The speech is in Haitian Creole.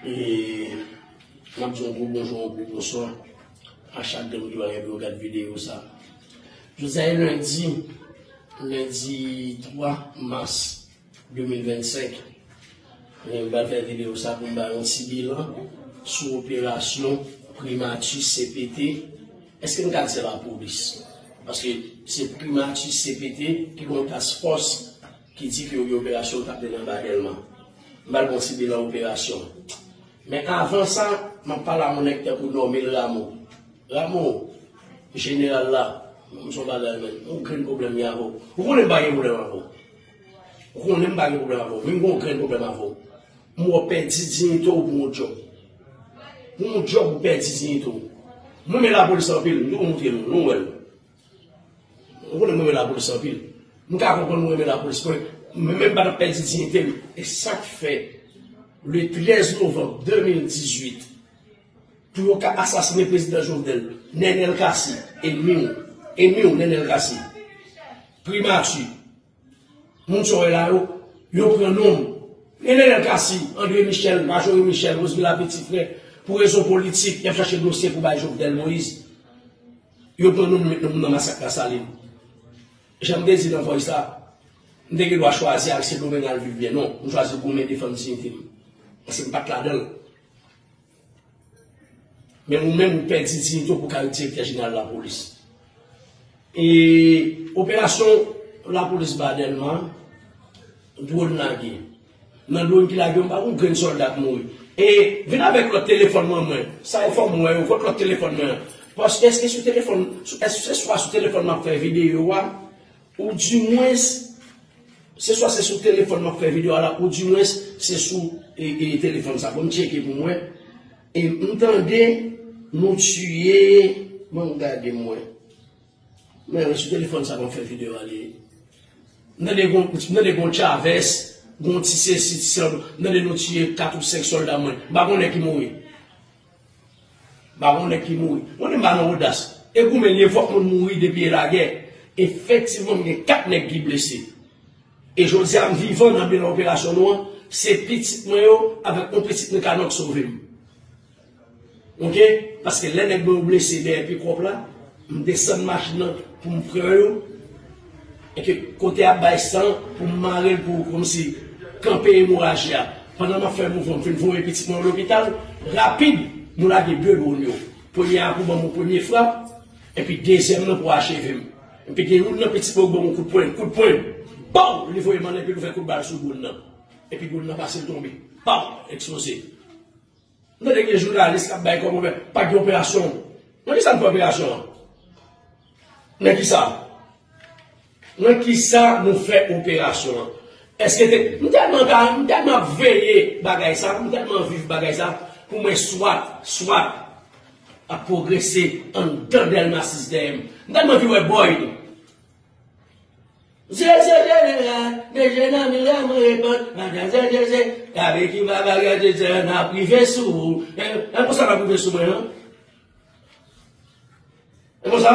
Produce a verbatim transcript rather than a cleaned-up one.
E m ap di yon gwo bonjou, yon gwo bonswa a chak grenn moun ki pa gen pou yo gad videyo sa. Jodi a e lendi, lendi twa mas de mil vennsenk. E m pral fè videyo sa pou m bay yon ti bilan sou operasyon Primati C P T. Èske n ka di se lapolis? Paske se Primati C P T ki gen yon task fòs ki di ke yo gen operasyon k ap mennen anba Dèlma. M pral pran ti bilan operasyon. Men avan sa, m ap pale a yon nèg tankou Normil Rameau. Rameau, jeneral la, m se yon bagay, men, yon grenn pwoblèm m gen avè w. Ou konnen m pa gen pwoblèm avè w. Ou konnen m pa gen pwoblèm avè w, men m gen yon grenn pwoblèm avè w. M wè w pèdi diyite w pou yon djòb. Pou yon djòb ou pèdi diyite w. Mwen renmen lapolis anpil, m toujou montre nou, nou wè l. Ou konnen mwen renmen lapolis anpil. M ka konprann mwen renmen lapolis, mwen, men m pa t ap pèdi diyite m. E sa k fè, le trèz novanm de mil dizuit, pou yo ka asasinen prezidan Jovenel, Nenel Cassy, enmi w, enmi w, Nenel Cassy, Primati, moun sa w wè la yo, yo pran non m. Nenel Cassy, André Michel, Marjorie Michel, Rosmila Petit Frère, pou rezon politik, y ap chache dosye pou bay Jovenel Moïse. Yo pran non m, met non m nan masak Lasalin. Jan m te di nan voice la, m te gen dwa chwazi al Sendomeng al viv byen. Non, m chwazi goumen defann diyite m. Paske m pa t ladan l. Men ou menm, ou pèdi diyite w pou w ka ret direktè jeneral lapolis. E operasyon lapolis ba Dèlma, dwòn lage. Nan dwòn ki lage yo, m pa wè yon grenn sòlda k mouri. E vin avèk lòt telefòn mwen, mwen. Sa e fò mwen wè yo, kot lòt telefòn mwen an? Paske èske sou telefòn, sou, èske se swa sou telefòn m ap fè videyo a, ou dimwens, se swa se sou telefòn m ap fè videyo a la, ou dimwens se sou, e, e, telefòn sa. Bon, m tcheke pou m wè. E m tande nou tiye, bon, gade m wè. Men sou telefòn sa m ap fè videyo a li ye. M tande gon, m tande gon Chavez, gon ti sesi, ti sela, m tande nou tiye kat ou senk sòlda mwen. M pa konnen ki mouri. M pa konnen ki mouri. Mwen menm m pa nan odas. E goumen li ye, fòk moun mouri depi e lagè. Efektivman, m gen kat nèg ki blese. E jodi a, m vivan nan bilan operasyon nou an. Se pitit mwen yo, avèk yon pitit mwen kanòk sove m. Oke? Paske lè nèg mwen yo blese dèyè pikòp la, m desann machin nan pou m pran yo. E ke kote ap bay san, pou m mare l pou kòmsi kanpe emoraji a. Pandan m ap fè mouvman, m fin voye pitit mwen yo lopital, rapid, nou lage de dwòn yo. Premye a pou ban m yon premye frap, epi dezyèm nan pou acheve m. Epi gen youn nan pitit mwen yo ban m yon kout pwen, kout pwen. Baw! Li voye m anlè, epi l ouvè kout bal sou dwòn nan. Epi dwòn nan pase l tonbe. Baw! Eksploze. M tande gen jounalis k ap bay kòmantè, pa gen operasyon. Nan kisa nou fè operasyon an? Nan kisa? Nan kisa nou fè operasyon an? Èske te, m tèlman ta, m tèlman ap veye bagay sa, m tèlman viv bagay sa, pou mwen swat, swat ap pwogrese anndan Dèlma sis dèyè m. M tèlman vin wè Boyd. Zeze jeneral, deje nan miray mwen reponn, madanm Zeze, gade ki bagay Zeze, n ap rive sou ou. E, e konsa n ap rive sou mwen, non? E konsa?